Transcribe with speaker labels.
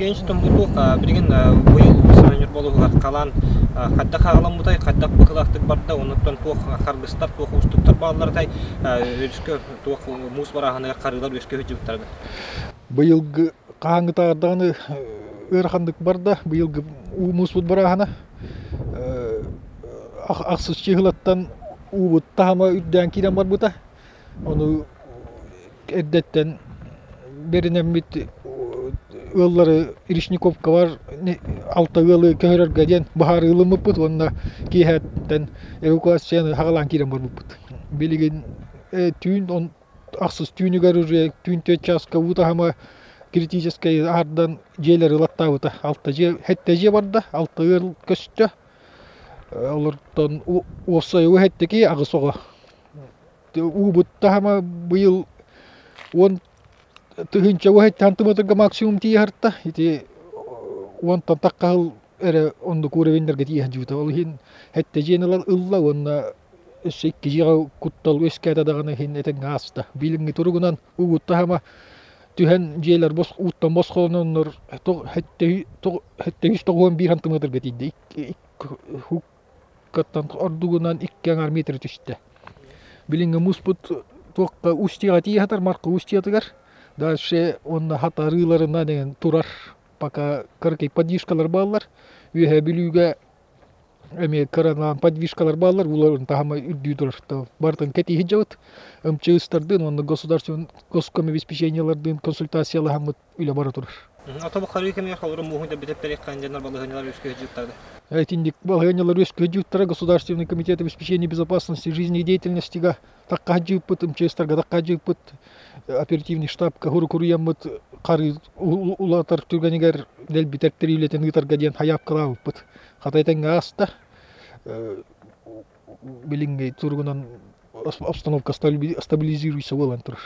Speaker 1: Евгений Томбутуох билигин быйыл Ньурба улууһугар халаан хайдах хаҕаламмытай, хайдах быһыылаахтык барда, оннуттан туох харгыстар, туох уустуктар баалларытай, өрүскэ туох муус барааһыныгар харыылар үөскэ сылдьыбыттара?
Speaker 2: Быйылгы хаһааҥҥытааҕар даҕаны ыараханнык барда. Быйылгы уу мууспут барааһына ахсыс чыһылаттан уубут таһыма үрдээн киирэн барбыта. Ону эрдэттэн бэринэммит ыаллары Речниковкалар алта ыалы көһөрөргө диэн быһаарыы ылыммыппыт уонна киэһэттэн эвакуацияны хаҕалаан киирэн барбыппыт. Билигин түүн ахсыс түүнүгэр уже түүн 4 чааска уу таһыма критическэй аһардан дьиэлэри ылаттаабыта. Алта дьиэ, сэттэ дьиэ барда, алта ыал көстө. Олортон уопсай уу сэттэ аҕыс оҕо. Уубут таһыма быйыл 10 000 уһайттаан максимум тиийэ Ити уонтан тахха эрэ оннук уровеннарга тиийэ сылдьыбыта. Ол иһин сэттэ дьиэни ылла уонна өссө икки дьиэҕэ куттал үөскээтэ даҕаны иһин этэҥҥэ ааста. Билиҥҥи туругунан уубут таһыма түһэн дьиэлэр ууттан босхолононнор 791 сантиметрга тиийдэ. Кыттан ордугунан икки аҥаар метр түстэ. Билиҥҥи муспут туохха устьеҕа тиийэ сытар Марха устьетыгар. Дальше уонна хатарыыларынан эҥин турар пока кыракый подвижкалар бааллар. Үөһээ Бүлүүгэ эмиэ кыранаан подвижкалар бааллар, ууларын таһыма үрдүү турар. Барытын кэтии сылдьабыт. МЧСтардыын уонна государственный госкомобеспечениелардыын консультациялаһаммыт үлэ бара турар.
Speaker 1: Ото харыы кэмигэр холобура мууһун дэбитэ перехханжанар балаһыанньалар үөскүү сылдьыбыттара.
Speaker 2: Итинник балаһыанньалар үөскүү сылдьыбыттара Государственный комитет обеспечения безопасности жизнедеятельностига такка сылдьыбыппыт, МЧСтарга такка сылдьыбыппыт, оперативный штабка хурукуруйаммыт харыы улаатар түргэнигэр дэлби тэртэрии ыытарга диэн хайаапкалаабыппыт. Хата этэҥҥэ ааста. Билиҥҥи туругунан обстановка стабилизируется буолан турар.